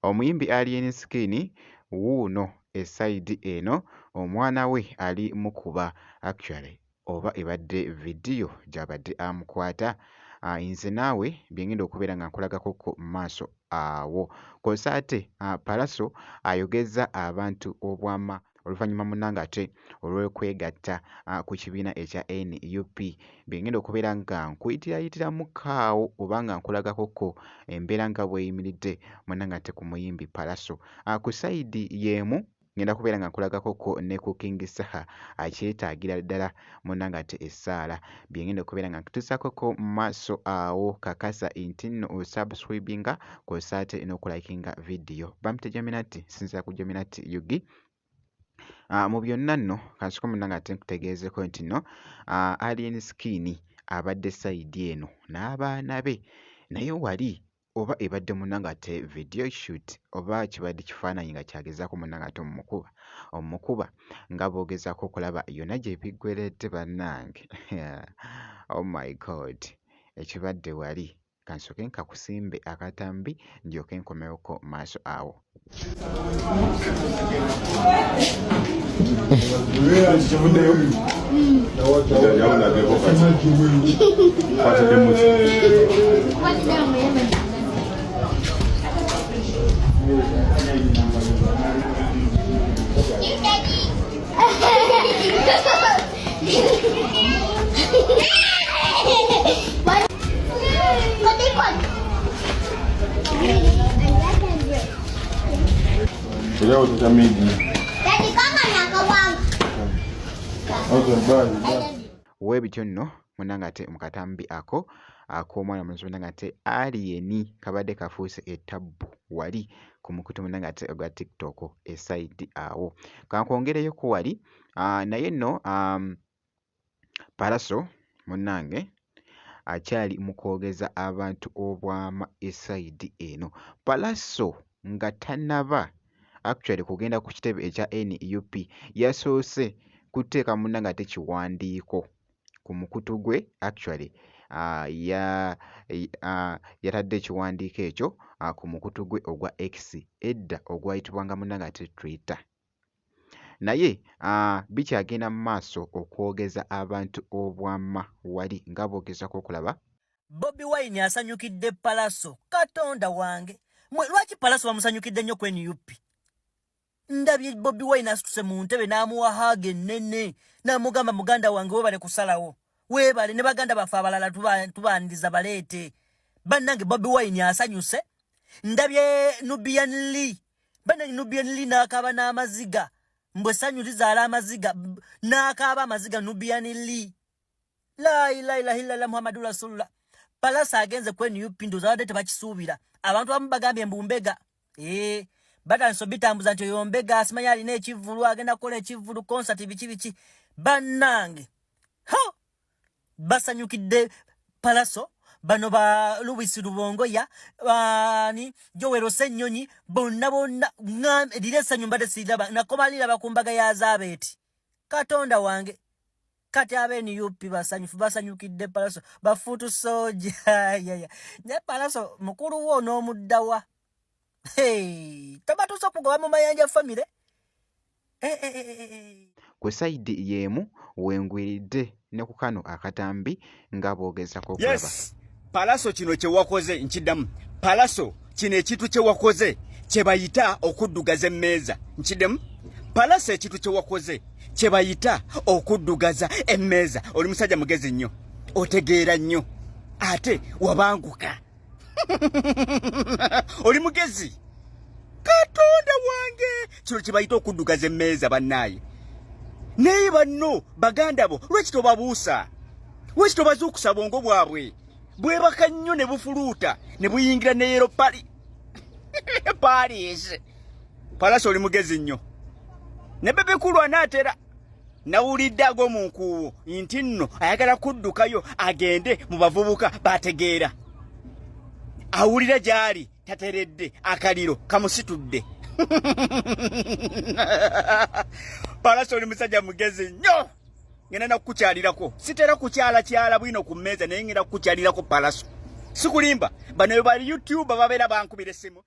Omuyimbi Alien Skin wuuno esayidi eno omwana we ali mukuba actually oba ebadde vidiyo gy'abadde amukwata ah, nze naawe bye ngenda okubeera nga nkulagakokko mu maaso awo. Kw'ossa ate ah, Pallaso ayogezza abantu obwama oluvannyuma munnange ate olw'okwegatta ah, ku kibiina ekya nup. Bye ngenda okubeera nga nkuyitirayitiramukko awo oba nga nkulagakokko embeera nga bw'eyimiridde munnange ate ku muyimbi Pallaso. Ah, ku sayidi y'emu Ngenda kubeera nga nkulagako ko ne ku King Saha akyetaagira ddala munnange ate essaala. Bye ngenda okubeera nga nkutuusaako ko mu maaso awo kakasa nti nno osubscribinga kw'ossa ate n'okulayikinga vidiyo. Bampita Jominati nsinziira ku Jominati Ug. Mu byonna nno kansooke munnange ate nkutegeezeeko nti nno Alien Skin abadde sayidi eno n'abaana be naye wali oba ebadde munnange ate video shoot oba kibadde kifaananyi nga kyagezaako munnange ate omukuba omukuba nga bw'ogezaako okulaba yonna gye biggweredde bannange oh my god ekibadde wali kansooke nkakusimbe akatambi ndyoke nkomewoko maaso awo. Webityo nno munange ate mu katambi ako ak'omwana omulenzi munange ate alien kabadde kafuuse etabbu wali ku mukutu munange ate ogwa tiktok esayidi awo kankwongereyo ku wali naye nno Pallaso munnange akyali mu kwogeza abantu obwama esayidi eno. Pallaso nga tannaba actually kugenda ku kitebe ekya nup yasoose kuteeka munnange ate kiwandiiko ku mukutu gwe actually yatadde ekiwandiiko ekyo ku mukutu gwe ogwa X edda ogwayitibwanga munnange ate Twitter. Naye bikyagenda mu maaso okwogeza abantu obwama wali nga bw'ogezaako okulaba. Bobi Wine asanyukidde Pallaso katonda wange mwe lwaki Pallaso bamusanyukidde nnyo ku NUP ndabye Bobi Wine asituse mu ntebe n'amuwa haaga ennene n'amugamba muganda wange webale kusalawo webale ne baganda baffe abalala tubaniriza baleete bannange Bobi Wine asanyuse ndabye Nubian Lee Bannange Nubian Lee n'akaaba n'amaziga mbu essanyu lizaala amaziga n'akaaba amaziga Nubian Lee la ilaha illa illallah Muhammadu rasulullah Palasa agenze ku NUP ndowooza abadde tebakisuubira abantu abamu bagambye mbu mbega ee batandise obitambuza nti oyo mbega simanyi alina ekivvulu agenda kukola ekivvulu konsati biki biki bannange ho basanyukidde Palaso bano ba Louis Lubongoya bani Joel Ssenyonyi bonna bonna lira essanyu mbadde siriraba nakoma liraba ku mbaga ya Zabeeti katonda wange kati abe NUP basanyufu basanyukidde Palaso bafuutu soja yaya naye Palaso mukulu wo n'omuddawa hey, tobatuusa okugoba mu Mayanja famire eh, eh, eh. Ku sayidi y'emu wengwiridde ne ku kano akatambi nga bw'ogezaako okulaba. Yes, Palaso kino kye wakoze nkiddamu. Palaso kino ekintu kye wakoze kye bayita okuddugaza emmeeza nkiddemu. Palaso ekintu kye wakoze kye bayita okuddugaza emmeeza. Oli musajja mugezi nnyo, otegeera nnyo, ate wabanguka. Oli mugezi. Katonda wange kino kye bayita okuddugaza emmeeza bannaaye. Naye banno baganda bo lwaki tobabuusa? Lwaki tobazuukusa bwongo bwabwe? Bwebaka nnyo ne bufuluuta ne buyingira ne yero pali Paris. Palaso oli mugezi nnyo. Ne Bebe Cool anaatera nawulidde ag'omu nkuuwo nti nno ayagala kuddukayo agende mu bavubuka bategeera. Awulira gy'ali tateredde akaliro kamusitudde. Palaso oli musajja mugezi nnyo. Ngenda nakukukyalirako. Sitera kukyalakyala bwino ku mmeeza, naye ngenda kukukyalirako Pallaso. Sikulimba, bano bali YouTube babeera bankubira essimu.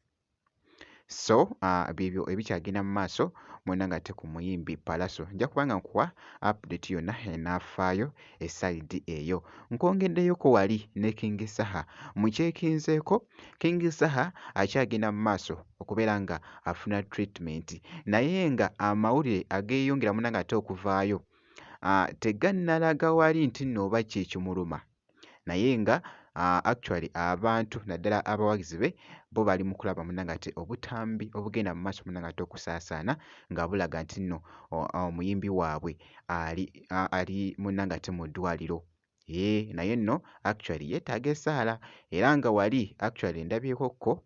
So byebyo ebikyagenda mu maaso mwena nga ate ku muyimbi Pallaso. Nja kuba nga nkuwa update yonna enaafaayo esayidi eyo. Nkwongeddeyoko wali ne King Saha. Mukyekinzeeko, King Saha akyagenda mu maaso okubeera nga afuna treatment, naye nga amawulire ageeyongera munna nga ate okuvaayo tegannalaga wali nti nno oba ki ekimuluma, naye nga actually abantu naddala abawagizi be bo bali mu kulaba munnange ate obutambi obugenda mu maaso munnange ate okusaasaana nga bulaga nti nno omuyimbi waabwe ali munnange ate mu ddwaliro. Naye nno actually yeetaaga essaala, era nga wali actually ndabyeko ko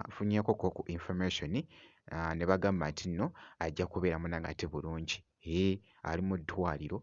nfunyeeko ko ku information ne bagamba nti nno ajja kubeera munnange ate bulungi. Ali mu ddwaliro.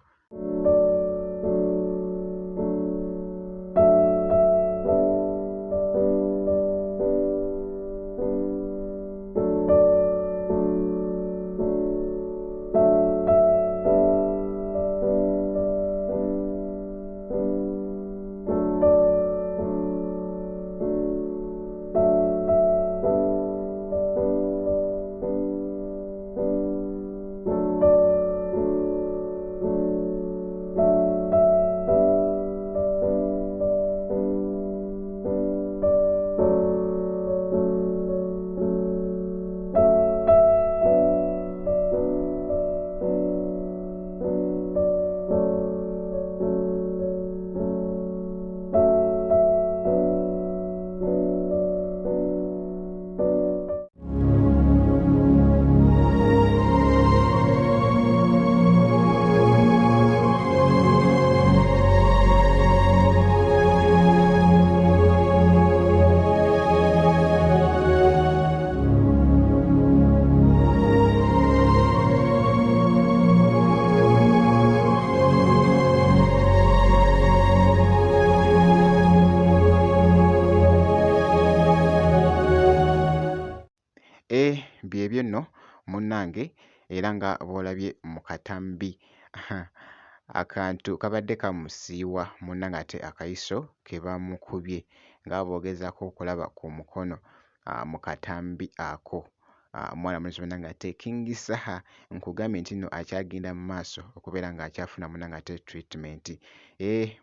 Byebyo nno munnange, era nga bw'olabye mu katambi akantu kabadde kamusiiwa munnange ate akayiso ke bamukubye nga bw'ogezaako okulaba ku mukono mu katambi ako. Omwana mulenzi munnange ate King Saha nkugambye nti nno akyagenda mu maaso okubeera ng'akyafuna munnange ate treatment.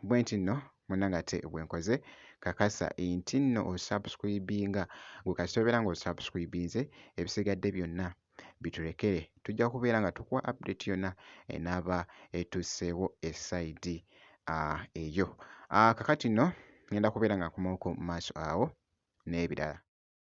Bwe nti nno munnange ate bwe nkoze, kakasa nti nno osubscribinga. Gwe kasita obeera ng'osubscribinze, ebisigadde byonna bitulekere, tujja kubeera nga tukuwa update yonna enaaba etuuseewo esayidi eyo. Kakati nno ngenda kubeera nga nkomawoko mu maaso awo n'ebirala.